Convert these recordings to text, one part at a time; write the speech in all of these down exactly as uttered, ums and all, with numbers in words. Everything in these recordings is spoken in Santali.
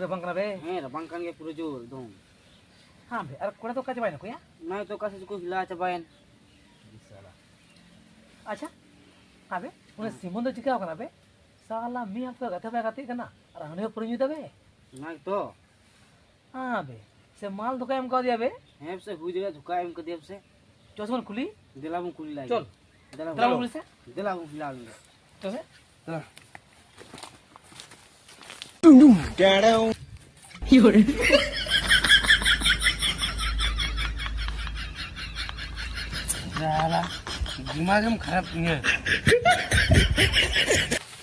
ᱨᱟᱵᱟᱝ ᱠᱟᱱᱟ ᱵᱮ? ᱦᱮᱸ, ᱨᱟᱵᱟᱝ ᱠᱟᱱ ᱜᱮᱭᱟ ᱯᱩᱨᱟᱹ ᱡᱳᱨ ᱮᱠᱫᱚᱢ᱾ ᱦᱮᱸ ᱵᱮ, ᱟᱨ ᱠᱚᱲᱟ ᱫᱚ ᱚᱠᱟ ᱪᱟᱵᱟᱭᱮᱱᱟ ᱠᱚᱭᱟ? ᱚᱱᱟ ᱜᱮᱛᱚ ᱚᱠᱟ ᱥᱮᱫ ᱪᱚᱠᱚ ᱦᱤᱞᱟ ᱪᱟᱵᱟᱭᱮᱱ᱾ ᱟᱪᱪᱷᱟ, ᱦᱮᱸ ᱵᱮ, ᱩᱱᱤ ᱦᱮᱸ᱾ ᱥᱤᱢᱚᱱ ᱫᱚ ᱪᱤᱠᱟᱹ ᱠᱟᱱᱟ ᱵᱮ? ᱥᱟᱞᱟ ᱢᱤᱫ ᱦᱟᱯᱛᱟ ᱜᱟᱛᱮ ᱵᱟᱭ ᱜᱟᱛᱮᱜ ᱠᱟᱱᱟ ᱟᱨ ᱦᱟᱺᱰᱤ ᱦᱚᱸ ᱯᱩᱨᱟᱹ ᱧᱩᱭ ᱫᱟ ᱵᱮ᱾ ᱚᱱᱟ ᱜᱮᱛᱚ᱾ ᱦᱮᱸ ᱵᱮ, ᱥᱮ ᱢᱟᱞ ᱫᱷᱳᱠᱟ ᱮᱢ ᱠᱟᱣᱫᱮᱭᱟ ᱵᱮ? ᱦᱮᱸ ᱥᱮ ᱦᱩᱭ ᱫᱟᱲᱮᱭᱟᱜᱼᱟ, ᱫᱷᱳᱠᱟ ᱮᱢ ᱠᱟᱫᱮᱭᱟ ᱥᱮ᱾ ᱪᱚᱥ ᱵᱚᱱ ᱠᱩᱞᱤ᱾ ᱫᱮᱞᱟ ᱵᱚᱱ ᱠᱩᱞᱤ ᱞᱟᱭ ᱜᱮ᱾ ᱪᱚᱞ᱾ ᱫᱮᱞᱟ ᱵᱚᱱ ᱫᱮᱞᱟ ᱵᱚᱱ ᱠᱩᱞᱤ᱾ ᱠᱩᱞᱤ ᱥᱮ᱾ ᱫᱮᱞᱟ ᱵᱚᱱ ᱠᱩᱞᱤ ᱞᱟᱭ ᱜᱮ᱾ ᱪᱚᱥ ᱥᱮ᱾ ᱫᱮᱞᱟ᱾ ᱥᱟᱞᱟ, ᱫᱤᱢᱟᱜᱽ ᱮᱢ ᱠᱷᱟᱨᱟᱯ ᱛᱤᱧᱟᱹ᱾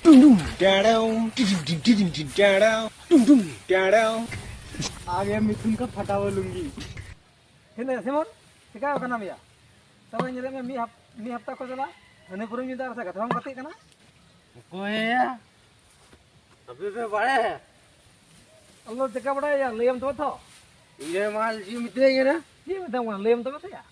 ᱴᱩᱰᱩᱢ, ᱰᱟᱲᱟᱣ, ᱴᱤᱰᱤᱢ, ᱰᱤᱢ, ᱰᱤᱰᱤᱢ, ᱰᱤᱢ, ᱰᱟᱲᱟᱣ, ᱴᱩᱰᱩᱢ, ᱰᱟᱲᱟᱣ᱾ ᱟᱜᱮ ᱢᱤᱛᱷᱩᱱ ᱠᱟ ᱯᱷᱟᱴᱟᱣᱟ ᱞᱩᱝᱜᱤ᱾ ᱦᱮᱸ, ᱥᱤᱢᱚᱱ, ᱪᱮᱠᱟ ᱠᱟᱱᱟᱢ ᱭᱟ? ᱛᱚᱵᱮ ᱧᱮᱞᱮᱫ ᱢᱮ, ᱢᱤᱫ ᱦᱟᱯ-, ᱢᱤᱫ ᱦᱟᱯᱛᱟ ᱠᱚ ᱪᱟᱞᱟᱜ, ᱦᱟᱺᱰᱤ ᱯᱟᱹᱣᱨᱟᱹᱢ ᱧᱩᱭᱫᱟ ᱟᱨ ᱥᱮ ᱜᱟᱛᱮ ᱦᱚᱸᱢ ᱜᱟᱛᱮᱜ ᱠᱟᱱᱟ᱾ ᱚᱠᱚᱭ ᱭᱟ? ᱟᱯᱮ ᱯᱮ ᱵᱟᱲᱟᱭᱟ? ᱟᱞᱚ ᱪᱮᱠᱟ ᱵᱟᱲᱟᱭᱟ, ᱞᱟᱹᱭᱟᱢ ᱛᱚᱵᱮ ᱛᱚ᱾ ᱤᱧ ᱨᱮᱱ ᱢᱟ ᱪᱮᱫ ᱮᱢ ᱢᱮᱛᱟᱹᱧ ᱠᱟᱱᱟ? ᱪᱮᱫ ᱢᱮᱛᱟᱢ ᱠᱟᱱᱟ, ᱞᱟᱹᱭᱟᱢ ᱛᱚᱵᱮ ᱥᱮ ᱭᱟ᱾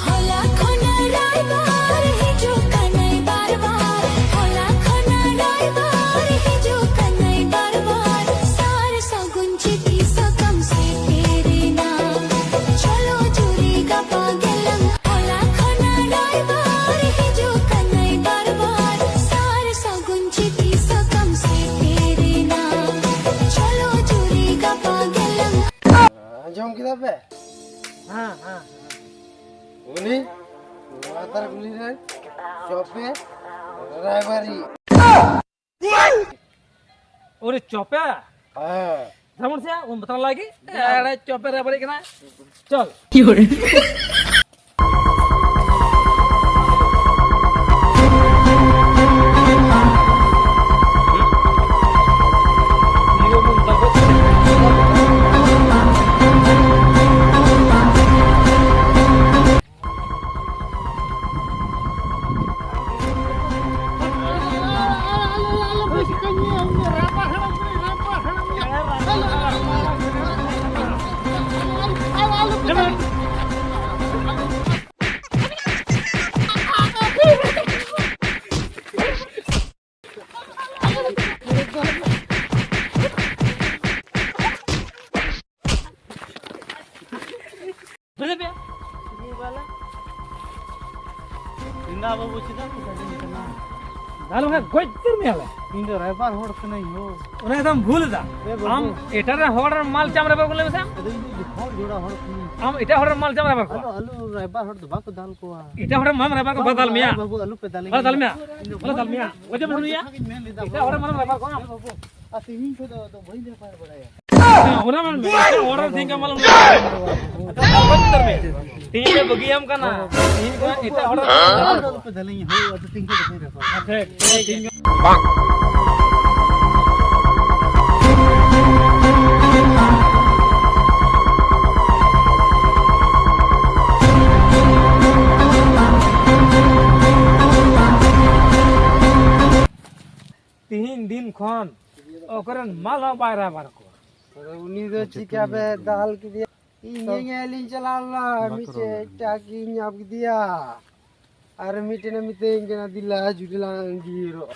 ᱦᱚᱞᱟ ᱠᱷᱚᱱᱟᱜ ᱨᱟᱭᱵᱟᱨ ᱦᱤᱡᱩᱜ ᱠᱟᱱᱟᱭ ᱵᱟᱨ ᱵᱟᱨ᱾ ᱦᱚᱞᱟ ᱠᱷᱚᱱᱟᱜ ᱨᱟᱭᱵᱟᱨ ᱦᱤᱡᱩᱜ ᱠᱟᱱᱟᱭ ᱵᱟᱨ ᱵᱟᱨ᱾ ᱥᱟᱨ ᱥᱟᱹᱜᱩᱱ ᱪᱤᱴᱷᱤ ᱥᱟᱠᱟᱢ ᱥᱮᱴᱮᱨᱮᱱᱟ᱾ ᱪᱚᱞᱚ ᱡᱩᱨᱤ ᱜᱟᱯᱟ ᱜᱮᱞᱟᱝ᱾ ᱦᱚᱞᱟ ᱠᱷᱚᱱᱟᱜ ᱨᱟᱭᱵᱟᱨ ᱦᱤᱡᱩᱜ ᱠᱟᱱᱟᱭ ᱵᱟᱨ ᱵᱟᱨ᱾ ᱥᱟᱨ ᱥᱟᱹᱜᱩᱱ ᱪᱤᱴᱷᱤ ᱥᱟᱠᱟᱢ ᱥᱮᱴᱮᱨᱮᱱᱟ᱾ ᱪᱚᱞᱚ ᱡᱩᱨᱤ ᱜᱟᱯᱟ ᱜᱮᱞᱟᱝ᱾ ᱟᱸᱡᱚᱢ ᱠᱮᱫᱟ ᱯᱮ? ᱦᱮᱸ, ᱦᱮᱸ, ᱦᱮᱸ᱾ ᱩᱱᱤ ᱱᱚᱣᱟ ᱛᱟᱨ ᱜᱩᱞᱤ ᱨᱮ ᱪᱚᱯᱮ ᱨᱟᱭᱵᱟᱨᱤ᱾ ᱚᱨᱮ ᱪᱚᱯᱮ? ᱦᱮᱸ᱾ ᱡᱮᱢᱚᱱ ᱥᱮ ᱩᱱ ᱵᱟᱛᱟᱞ ᱞᱟᱹᱜᱤᱫ ᱮᱲᱮ ᱪᱚᱯᱮ ᱨᱟᱭᱵᱟᱨᱤ ᱠᱟᱱᱟ᱾ ᱪᱚᱞ᱾ ᱫᱟ ᱵᱟᱹᱵᱩ, ᱪᱮᱫᱟᱜ ᱠᱚ ᱥᱟᱰᱮ ᱠᱟᱱᱟ? ᱫᱟᱞ ᱵᱟᱠᱷᱟᱡ ᱜᱚᱡ ᱩᱛᱟᱹᱨ ᱢᱮᱭᱟᱞᱮ᱾ ᱤᱧ ᱫᱚ ᱨᱟᱭᱵᱟᱨ ᱦᱚᱲ ᱠᱟᱹᱱᱟᱹᱧ ᱦᱳ᱾ ᱚᱱᱟ ᱫᱚᱢ ᱵᱷᱩᱞ ᱮᱫᱟ᱾ ᱮ ᱵᱟᱹᱵᱩ᱾ ᱟᱢ ᱮᱴᱟᱜ ᱨᱮ ᱦᱚᱲ ᱨᱮᱱ ᱢᱟᱞ ᱪᱟᱢ ᱨᱟᱭᱵᱟᱨ ᱠᱚ ᱞᱟᱹᱭ ᱢᱮᱥᱮ᱾ ᱟᱫᱚ ᱤᱧ ᱫᱚ ᱦᱚᱲ ᱡᱚᱲᱟ ᱦᱚᱲ ᱠᱟᱹᱱᱟᱹᱧ᱾ ᱟᱢ ᱮᱴᱟᱜ ᱦᱚᱲ ᱨᱮᱱ ᱢᱟᱞ ᱪᱟᱢ ᱨᱟᱭᱵᱟᱨ ᱠᱚᱣᱟ᱾ ᱟᱫᱚ ᱟᱞᱩ ᱨᱟᱭᱵᱟᱨ ᱦᱚᱲ ᱫᱚ ᱵᱟᱠᱚ ᱫᱟᱞ ᱠᱚᱣᱟ᱾ ᱮᱴᱟᱜ ᱦᱚᱲ ᱨᱮᱱ ᱢᱟᱞ ᱨᱟᱭᱵᱟᱨ ᱠᱚ ᱵᱟᱝ ᱵᱟᱫᱟᱞ ᱢᱮᱭᱟ᱾ ᱵᱟᱹᱵᱩ, ᱟᱞᱩ ᱯᱮ ᱫᱟᱞᱤᱧᱟ᱾ ᱵᱟᱫᱟᱞ ᱢᱮᱭᱟ᱾ ᱤᱧ ᱫᱚ ᱵᱟᱫᱟᱞ ᱢᱮᱭᱟ᱾ ᱚᱡᱚ ᱢᱮ ᱢᱚᱡᱽ ᱱᱩᱭᱟ᱾ ᱠᱟᱛᱷᱟ ᱜᱤᱧ ᱢᱮᱱ ᱞᱮᱫᱟ ᱮᱴᱟᱜ ᱦᱚᱲ ᱨᱮᱱ ᱢᱟᱞ ᱨᱟᱭᱵᱟᱨ ᱠᱚᱣᱟ᱾ ᱮ ᱵᱟᱹᱵᱩ, ᱟᱨ ᱛᱮᱦᱤᱧ ᱠᱷᱚᱱ ᱫᱚ ᱟᱫᱚ ᱵᱟᱹᱧ ᱨᱟᱭᱵᱟᱨ ᱵᱟᱲᱟᱭᱟ᱾ ᱚᱱᱟ ᱢᱮᱱ ᱢᱮ, ᱮᱴᱟᱜ ᱦᱚᱲ ᱨᱮᱱ ᱴᱷᱮᱱ ᱜᱮ ᱢᱟᱞᱚᱢ ᱞᱟᱹᱭᱟ᱾ ᱟᱫᱚ ᱵᱟᱹᱧ ᱩᱛᱟᱹᱨ ᱢᱮ᱾ ᱛᱮᱦᱤᱧ ᱞᱮ ᱵᱟᱹᱜᱤᱭᱟᱢ ᱠᱟᱱᱟ᱾ ᱛᱮᱦᱤᱧ ᱠᱷᱚᱱ ᱮᱴᱟᱜ ᱦᱚᱲ ᱨᱮᱱ ᱟᱫᱚ ᱟᱞᱚ ᱯᱮ ᱫᱟᱞᱤᱧᱟ ᱦᱳ, ᱟᱫᱚ ᱛᱮᱦᱤᱧ ᱠᱷᱚᱱ ᱫᱚ ᱵᱟᱹᱧ ᱨᱟᱭᱵᱟᱨᱟ᱾ ᱴᱷᱤᱠ, ᱴᱷᱤᱠ ᱜᱮᱭᱟ᱾ ᱛᱤᱦᱤᱧ ᱫᱤᱱ ᱠᱷᱚᱱ ᱚᱠᱚᱨᱮᱱ ᱢᱟᱞ ᱦᱚᱸ ᱵᱟᱭ ᱨᱟᱭᱵᱟᱨ ᱠᱚᱣᱟ᱾ ᱟᱫᱚ ᱩᱱᱤ ᱫᱚ ᱪᱤᱠᱟ ᱯᱮ ᱫᱟᱞ ᱠᱮᱫᱮᱭᱟ? ᱤᱧ ᱧᱮᱧᱮᱞ ᱤᱧ ᱪᱟᱞᱟᱣ ᱞᱮᱱᱟ, ᱢᱤᱫᱴᱮᱡ ᱮᱴᱟᱜ ᱜᱤᱧ ᱧᱟᱢ ᱠᱮᱫᱮᱭᱟ, ᱟᱨ ᱢᱤᱫᱴᱮᱱᱮ ᱢᱤᱛᱟᱹᱧ ᱠᱟᱱᱟ, "ᱫᱮᱞᱟ ᱡᱩᱴᱤ ᱞᱟᱝ ᱟᱸᱜᱤᱨᱚᱜ᱾"